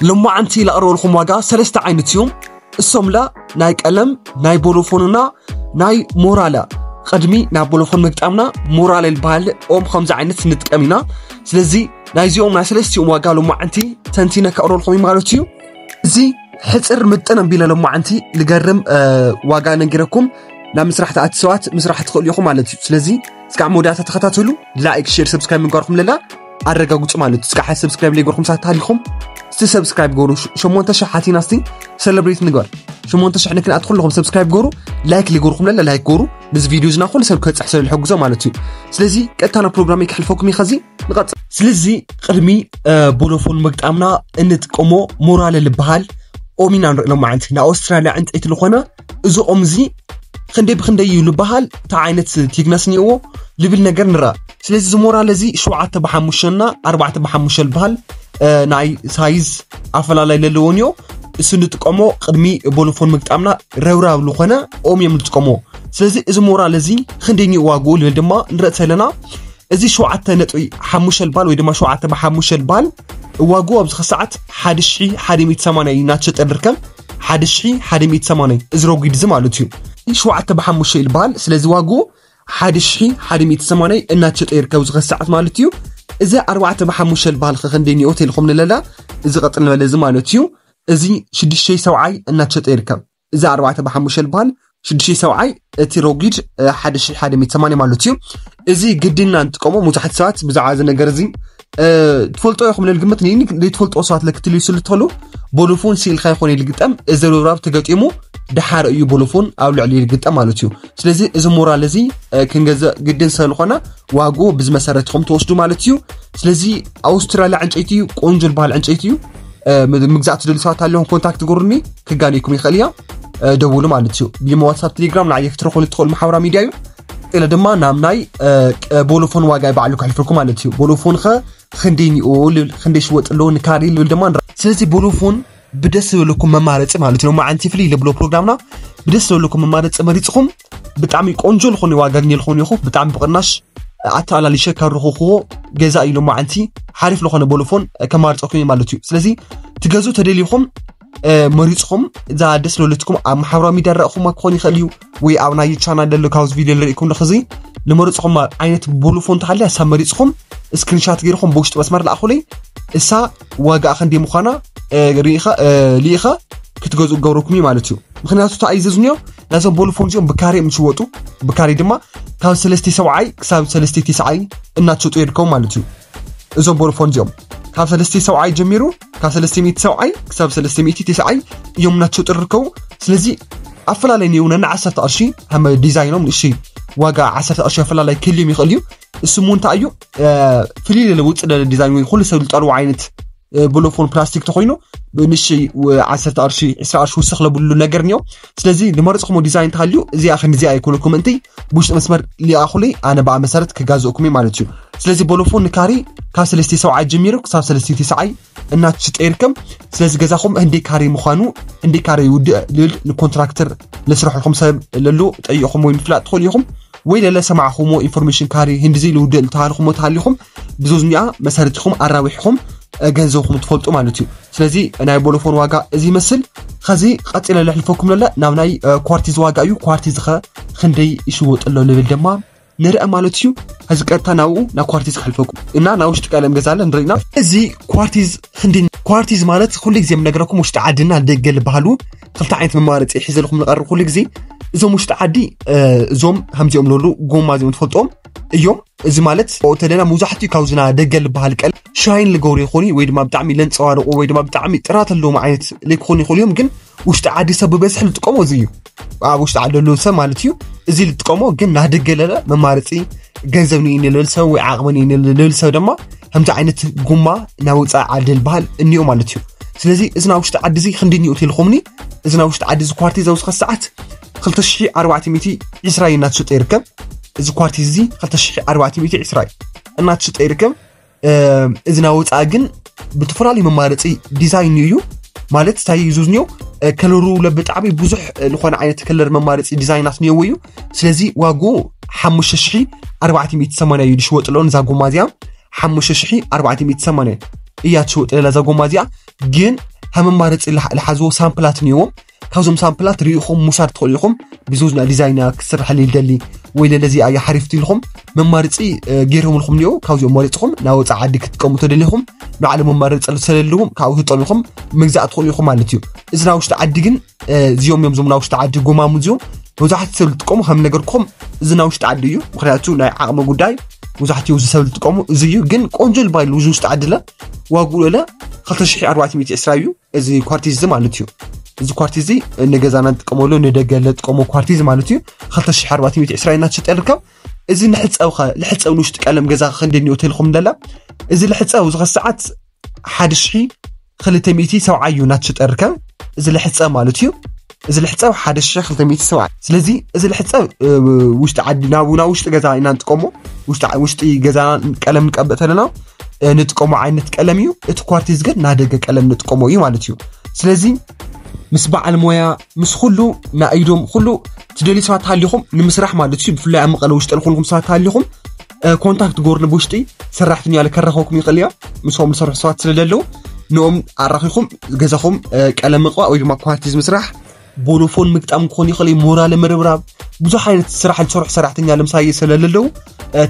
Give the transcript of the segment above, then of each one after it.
ሎማዓንቲ ለቕረበልኩም ዋጋ ሰለስተ ዓይነት እዮም። እሶምላ ናይ ቀለም፣ ናይ ቦሎፎንና ናይ ሞራላ። ቅድሚ ናብ ቦሎፎን ምግጣምና ሞራላ ዝበሃል ኦም ከምዚ ዓይነት ንጥቀም ኢና። ስለዚ ናይዚኦም ናይ ሰለስቲኦም ዋጋ ሎማዓንቲ ተንቲነ ከቕረበልኩም እዩ ማለት እዩ። እዚ ሕፅር ምጥን ኣቢለ ሎማዓንቲ ልገርም ዋጋ ነጊረኩም ናብ ምስራሕ ተኣቲ ሰባት ምስራሕ ትኽእሉ ኢኹም ማለት እዩ። ስለዚ እስካዕ መወዳእታ ተኸታተሉ። ላይክ፣ ሼር፣ ሰብስክራይብ ምግባርኩም ለላ ኣረጋግፁ ማለት እዩ። እስካዕ ሰብስክራይብ ለይገርኩም ሳት ተሃሊኹም እስቲ ሰብስክራይብ ገሩ። ሸሞንተ ሽሕ ሓቲና እስቲ ሰለብሬት ንግበር። ሸሞንተ ሽሕ ንክንኣት ኩልኹም ሰብስክራይብ ገሩ። ላይክ ለይገርኩም ለላ ላይክ ገሩ። ነዚ ቪዲዮ ዝና ኩሉ ሰብ ክበፅሕ ስለ ዝሕግዞ ማለት እዩ። ስለዚ ቀጥታ ናብ ፕሮግራም ክሕልፈኩም እዩ። ከዚ ንቐፅል። ስለዚ ቅድሚ ቦሎፎን ምግጣምና እንጥቀሞ ሞራለ ዝበሃል ኦም ኢና ንርኢ ሎማዓንቲ። ንኣውስትራልያ ዕንፀይቲ ዝኾነ እዚ ኦም እዚ ክንደይ ብክንደይ እዩ ዝበሃል፣ እንታይ ዓይነት ቲክነስ እኒእዎ ልብል ነገር ንረኣ። ስለዚ እዚ ሞራል እዚ ሸውዓተ ብሓሙሽተና ኣርባዕተ ብሓሙሽተ ዝበሃል ናይ ሳይዝ ኣፈላላይ ለለዎ እኒኦ። እሱ ንጥቀሞ ቅድሚ ቦሎፎን ምግጣምና ረብራብ ዝኾነ ኦም እዮም ንጥቀሞ። ስለዚ እዚ ሞራል እዚ ክንደይ እኒኦ ዋግኡ ልብል ድማ ንረእ ተለና እዚ ሸውዓተ ነጥቢ ሓሙሽተ ልባል ወይ ድማ ሸውዓተ ብሓሙሽተ ልባል ዋግኡ ኣብዚ ኸሰዓት ሓደ ሺሕ ሓደ ሚእቲ ሰማንያ እዩ እናተሸጠ ዝርከብ። ሓደ ሺሕ ሓደ ሚእቲ ሰማንያ እዚ ረጒድ እዚ ማለት እዩ። ሸውዓተ ብሓሙሽተ ልባል ስለዚ ዋግኡ ሓደ ሺሕ ሓደ ሚእቲ ሰማንያ እናተሸጠ ይርከብ እዚ ኸሰዓት ማለት እዩ። እዚ ኣርባዕተ ብሓሙሽተ ልባል ኸኸንደይ ኒኦ ተልኹም ንለላ እዚ ቐጥል ንበለ እዚ ማለት እዩ። እዚ ሽዱሽተ ሰብዓይ እናተሸጠ ይርከብ። እዚ ኣርባዕተ ብሓሙሽተ ልባል ሽዱሽተ ሰብዓይ እቲ ረጒድ ሓደ ሺሕ ሓደ ሚእቲ ሰማንያ ማለት እዩ። እዚ ግድና ንጥቀሞ። ብዙሓት ሰባት ብዛዕባ እዚ ነገር እዚ ትፈልጦ ኢኹም ልግምት ንይኒ ዘይትፈልጦ ሰባት ለክትልዩ ስሉ ትኽእሉ። ቦሎፎን ሲልካ ይኾነ ልግጠም እዚ ርብራብ ተገጢሙ ድሓር እዩ ቦሎፎን ኣብ ልዕሊ ልግጠም ማለት እዩ። ስለዚ እዚ ሞራል እዚ ክንገዘእ ግድን ስለዝኾነ ዋግኡ ብዚ መሰረት ኢኹም ትወስዱ ማለት እዩ። ስለዚ ኣውስትራልያ ዕንጨይቲ እዩ፣ ቆንጆ ዝበሃል ዕንጨይቲ እዩ። ምግዛእ ትደልዩ ሰባት ኣለኹም ኮንታክት ግሩኒ ክጋነይኩም ይኽእል እያ። ደውሉ ማለት እዩ። ብሞ ዋትሳፕ ቴሌግራም ንዓየ ክትረኽቡ ትኽእሉ ማሕበራዊ ሚድያ እዩ። ኢለ ድማ ናብ ናይ ቦሎፎን ዋጋ ባዕሉ ክሕልፈልኩም ማለት እዩ። ቦሎፎን ኸ ክንደይ ኒኡ ልብል ክንደይ ሽወጥ ኣለዎ ንካሪ ልብል ድማ ንራ ስለዚ ቦሎፎን ብደስ ዝበለኩም መማረፂ ማለት እዩ። ሎማዓንቲ ፍልይ ለብሎ ፕሮግራምና ብደስ ዝበለኩም መማረፂ መሪፅኹም ብጣዕሚ ቆንጆ ዝኾነ ዋጋ ግኘልኹም ኢኹ። ብጣዕሚ ብቕናሽ ኣተኣላሊሸ ካብ ረኹኹዎ ገዛ እዩ። ሎማዓንቲ ሓሪፍ ዝኾነ ቦሎፎን ከማርፀኩም እዩ ማለት እዩ። ስለዚ ትገዙ ተደሊኹም መሪፅኹም እዛ ደስ ለለትኩም ኣብ ማሕበራዊ ሚድያ ረእኹማ ክኾን ይኽእል እዩ ወይ ኣብ ናይ ቻናል ደሎ ካብዚ ቪድዮ ንርእኩም ንኽዚ ንመርፅኹም ዓይነት ቦሎፎን ተሃልያ እሳ መሪፅኹም ስክሪንሻት ገይርኹም ብውሽጢ መስመር ለኣኹለይ እሳ ዋጋ ክንደይ ምዃና ርኢኻ ልኢኻ ክትገዝኡ ክገብረኩም እዩ ማለት እዩ። ምክንያቱ ተኣይዘዝንዮ ናዞም ቦሎፎን እዚኦም ብካሬ እዮም ዝሽወጡ። ብካሬ ድማ ካብ ሰለስተ ሰብዓይ ክሳብ ሰለስተ ተስዓይ እናትሸጡ ይርከቡ ማለት እዩ። እዞም ቦሎፎን እዚኦም ካብ ሰለስተ ሰብዓይ ጀሚሩ ካብ ሰለስተ ሚእቲ ሰብዓይ ክሳብ ሰለስተ ሚእቲ ተስዓይ እዮም እናትሸጡ ይርከቡ። ስለዚ ኣፈላለይ ንየው ነና ዓሰርተ ቅርሺ ሃመ ዲዛይኖም ንእሽተይ ዋጋ ዓሰርተ ቅርሺ ኣፈላለይ ክልዮም ይኽእል እዩ። እሱ ሙ እንታይ እዩ ፍልይ ለለ ውፅእ ለለ ዲዛይን ወይ ኩሉ ሰብ ዝጠልዎ ዓይነት ብሎፎን ፕላስቲክ ተኮይኑ ብንሽይ ዓሰርተ ቅርሺ ዕስራ ቅርሺ ውስኽ ለብሉ ነገር እኒኦ። ስለዚ ንመረፅኹሞ ዲዛይን ተሃልዩ እዚኣ ክንዚኣ ኣይኮነኩም እንተይ ብውሽጢ መስመር ሊኣኹለይ ኣነ ብኣ መሰረት ክጋዝእኩም እዩ ማለት እዩ። ስለዚ ቦሎፎን ንካሪ ካብ ሰለስተ ሰብዓይ ጀሚሩ ክሳብ ሰለስተ ተስዓይ እናትሽጠ ይርከብ። ስለዚ ገዛኹም ህንደይ ካሬ ምዃኑ ህንደይ ካሬ ይውድእ ልብል ንኮንትራክተር ለስርሕልኩም ሰብ ለሉ ጠይቕኹም ወይ ምፍላጥ ትኽእሉ ኢኹም። ወይ ለለ ሰማዕኹሞ ኢንፎርሜሽን ካሬ ህንድዚ ልውድእ ልተሃልኹሞ ተሃሊኹም ብዞዝኒኣ መሰረት ኢኹም ኣራዊሕኹም ገንዘብኹም ትፈልጡ ማለት እዩ። ስለዚ ናይ ቦሎፎን ዋጋ እዚ ይመስል። ከዚ ቀፂለ ለሕልፈኩም ለለ ናብ ናይ ኳርቲዝ ዋጋ እዩ። ኳርቲዝ ኸ ክንደይ ይሽወጥ ኣሎ ልብል ድማ ንርአ ማለት እዩ። ከዚ ቀጥታ ናብኡ ናብ ኳርቲዝ ክሕልፈኩም እና ናብ ውሽጢ ቀለም ገዛለ ንርኢና። እዚ ኳርቲዝ ክንዲ ኳርቲዝ ማለት ኩሉ ግዜ የምነግረኩም ውሽጢ ዓድና ደገ ልበሃሉ ክልተ ዓይነት መማረፂ ሒዘልኩም ንቐርብ ኩሉ ግዜ። እዞም ውሽጢ ዓዲ እዞም ከምዚኦም ለሉ ጎማ እዚኦም ትፈልጦም እዮም። እዚ ማለት ተለና መብዛሕትኡ ካብዝና ደገ ልበሃል ቀል ሻይን ልገብሩ ይኾኑ ወይ ድማ ብጣዕሚ ለንፀባርቁ ወይ ድማ ብጣዕሚ ጥራት ኣለዎም ዓይነት ለይክኾኑ ይኽእሉ እዮም። ግን ውሽጢ ዓዲ ሰብ ብበዝሒ ልጥቀሞ እዚ እዩ። ኣብ ውሽጢ ዓዲ ለሉ ሰብ ማለት እዩ። እዚ ልጥቀሞ ግን ናደገ ለለ መማረፂ ገንዘብ ንእኒ ልብል ሰብ ወይ ዓቕሚ ንእኒ ልብል ሰብ ድማ ከምዚ ዓይነት ጉማ ናብ ውፃኢ ዓዲ ልበሃል እኒኦ ማለት እዩ። ስለዚ እዚ ናብ ውሽጢ ዓዲ እዚ ክንዲ እኒኦ ተልኹምኒ እዚ ናብ ውሽጢ ዓዲ እዚ ኳርቲ ዘውስኸ ሰዓት ክልተ ሽሕ ኣርባዕተ ሚእቲ ዕስራ እዩ እናተሸጠ ይርከብ። እዚ ኳርቲ እዚ ክልተ ሽሕ ኣርባዕተ ሚእቲ ዕስራ እናተሸጠ ይርከብ። እዚ ናይ ወፃኢ ግን ብተፈላለዩ መማረፂ ዲዛይን እዩ። ማለት እንታይ እዩ ዝዝኒዮ ከለሩ ለብጣዕሚ ብዙሕ ዝኾነ ዓይነት ከለር መማረፂ ዲዛይናት ንየዎ እዩ። ስለዚ ዋጉ ሓሙሽተ ሽሕ ኣርባዕተ ሚእቲ ሰማንያ እዩ ዝሽወጥ ኣሎ። ንዛ ጎማ እዚኣ ሓሙሽተ ሽሕ ኣርባዕተ ሚእቲ ሰማንያ እያ ትሽወጥ ለላ እዛ ጎማ እዚኣ። ግን ከም መማረፂ ልሓዝዎ ሳምፕላት እኒዎም። ካብዞም ሳምፕላት ርኢኹም ምውሳድ ትኽእሉ ኢኹም። ብዙ ዲዛይና ክስርሐልይ ይደሊ ወይ ለለዚ ኣያ ሓሪፍቲ ኢልኹም መማርፂ ገይሮምልኩም እኒኦ። ካብዚኦም መሪፅኹም ናብ ወፃኢ ዓዲ ክትጥቀሙ ተደሊኹም ንባዕሎም መማረፂ ስለለዎም ካብኡ ትጠሚኹም ምግዛእ ትኽእሉ ኢኹም ማለት እዩ። እዚ ናብ ውሽጢ ዓዲ ግን እዚኦም እዮም ዞም ናብ ውሽጢ ዓዲ ጎማሙ እዚኦም መብዛሕትኡ ሰብ ዝጥቀሙ ከም ነገርኩም እዚ ናብ ውሽጢ ዓዲ እዩ። ምክንያቱ ናይ ዓቕሚ ጉዳይ መብዛሕትኡ እዚ ሰብ ዝጥቀሙ እዚ እዩ። ግን ቆንጆ ልባይሉ እዚ ውሽጢ ዓዲ ለ ዋግኡ ለ 2420 እዩ። እዚ ኳርቲዝ ማለት እዩ። እዚ ኳርቲዝ ንገዛና ንጥቀመሉ ንደገ ለጥቀሞ ኳርቲዝ ማለት እዩ። 2420 እናትሸጠ ይርከብ። እዚ ንሕፀብ ኸ ልሕፀብ ንውሽጢ ቀለም ገዛ ክንደ እኒኦ ተልኩም ደላ እዚ ልሕፀብ እዚ ኸሰዓት ሓደ ሺ ክልተ ሚእቲ ሰብዓ እዩ እናትሸጠ ይርከብ። እዚ ልሕፀብ ማለት እዩ። እዚ ልሕፀብ ሓደ ሺ ክልተ ሚእቲ ሰብዓ። ስለዚ እዚ ልሕፀብ ውሽጢ ዓዲ ናብ ውሽጢ ገዛ ኢና ንጥቀሞ። ውሽጢ ገዛ ቀለም ንቀብእ ተለና ንጥቀሞ ዓይነት ቀለም እዩ። እቲ ኳርቲዝ ግን ናደገ ቀለም ንጥቀሞ እዩ ማለት እዩ። ስለዚ ምስ በዓል ሞያ ምስ ኩሉ ናይ ኢዶም ኩሉ ትደልዩ ሰባት ተሃሊኹም ንምስራሕ ማለት እዩ። ብፍላይ ኣብ መቐለ ውሽጢ ልኹንኩም ሰባት ተሃሊኹም ኮንታክት ጎርኒ ብውሽጢ ሰራሕተኛ ለከረኸኩም ይኽእል እያ። ምስኦም ዝሰርሑ ሰባት ስለለለዉ ንኦም ኣራኺኹም ገዛኹም ቀለም ምቕባእ ወይ ድማ ኳርቲዝ ምስራሕ ቦሎፎን ምግጣም ክኾን ይኽእል እዩ። ሞራለ ምርብራብ ብዙሕ ዓይነት ስራሕ ዝሰርሑ ሰራሕተኛ ለምሳሌ ስለለለዉ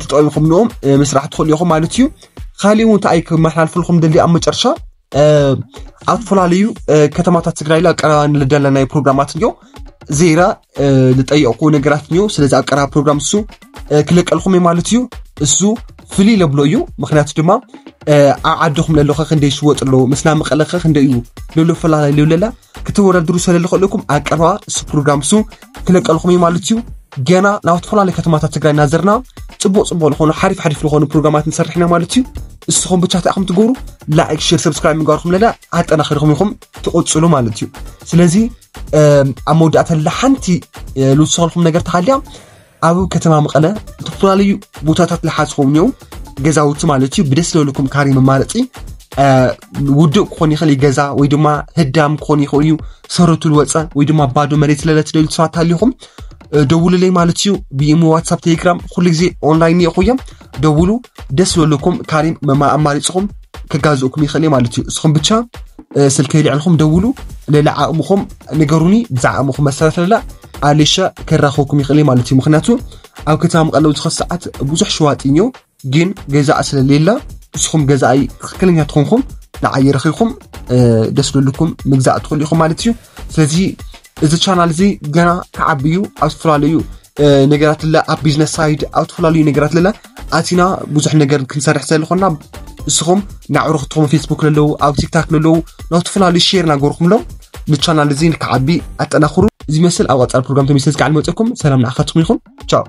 ተጠቂምኩም ንኦም ምስራሕ ትኽእሉ ኢኹም ማለት እዩ። ካሊእ እውን እንታይ ክመሓላልፈልኩም ደሊ ኣብ መጨረሻ ኣብ ዝተፈላለዩ ከተማታት ትግራይ ላ ቀረባ ንልደለ ናይ ፕሮግራማት እንዮ ዜራ ዝጠየቁ ነገራት እንዮ። ስለዚ ኣብ ቀረባ ፕሮግራም እሱ ክለቀልኩም እዩ ማለት እዩ። እሱ ፍልይ ለብሎ እዩ። ምክንያቱ ድማ ኣብ ዓድኹም ለለኸ ክንደይ ይሽወጥ ኣለዎ ምስና መቐለኸ ክንደይ እዩ ለሎ ፈላላይ ልብለላ ክትወዳድሩ ስለልኽእልኩም ኣብ ቀረባ እሱ ፕሮግራም እሱ ክለቀልኩም እዩ ማለት እዩ። ገና ናብ ዝተፈላለዩ ከተማታት ትግራይ እናዘርና ፅቡቅ ፅቡቅ ዝኾኑ ሓሪፍ ሓሪፍ ዝኾኑ ፕሮግራማት ንሰርሕ ኢና ማለት እዩ። እስኹም ብቻ እንታይ ኢኹም ትገብሩ? ላይክ ሼር ሰብስክራይብ ምግባርኩም ለላ ኣጠናኺርኩም ኢኹም ትቕፅሉ ማለት እዩ። ስለዚ ኣብ መወዳእታ ለላ ሓንቲ ልውስኸልኩም ነገር ተሃልያ ኣብ ከተማ መቐለ ዝተፈላለዩ ቦታታት ለሓዝኹም እኒው ገዛውቲ ማለት እዩ። ብደስ ለልኩም ካሪ መማረፂ ውድእ ክኾን ይኽእል እዩ ገዛ ወይ ድማ ህዳም ክኾን ይኽእል እዩ። ሰረቱ ልወፀ ወይ ድማ ባዶ መሬት ለለ ትደልዩ ሰባት ሃሊኹም ደውሉለይ ማለት እዩ። ብኢሞ ዋትሳፕ ቴሌግራም ኩሉ ግዜ ኦንላይን እየ እኮ እዮም። ደውሉ ደስ ለልኩም ካሪ መማ ኣማሪፅኹም ክጋዝእኩም ይኽእል እዩ ማለት እዩ። እስኹም ብቻ ስልከይ ልዕልኹም ደውሉ ለለ ዓቕምኹም ንገሩኒ። ብዛ ዓቕምኹም መሰረት ለላ ኣሌሻ ከራኸብኩም ይኽእል እዩ ማለት እዩ። ምክንያቱ ኣብ ከተማ መቐለ ኣብዚ ኸዚ ሰዓት ብዙሕ ሸዋጢ እኒኦ ግን ገዛእ ስለሌላ ንስኹም ገዛኣይ ትኽክለኛ ትኾንኩም ንዓይ ረኺብኩም ደስ ለልኩም ምግዛእ ትኽእሉ ኢኹም ማለት እዩ። ስለዚ እዚ ቻናል እዚ ገና ክዓቢ እዩ። ኣብ ዝተፈላለዩ ነገራት ለ ኣብ ቢዝነስ ሳይድ ኣብ ዝተፈላለዩ ነገራት ለለ ኣቲና ብዙሕ ነገር ክንሰርሕ ስለዝኾና እስኹም ንኣዕሩኽትኹም ፌስቡክ ለለዉ ኣብ ቲክታክ ለለዉ ናብ ዝተፈላለዩ ሼር ናገርኩምሎም ንቻናል እዚ ንክዓቢ ኣጠናኽሩ። እዚ መስል ኣብ ቀፃሊ ፕሮግራም ተመልሰ ዝከዓል መፀኩም ሰላም ንዓኻትኩም ይኹን። ቻው።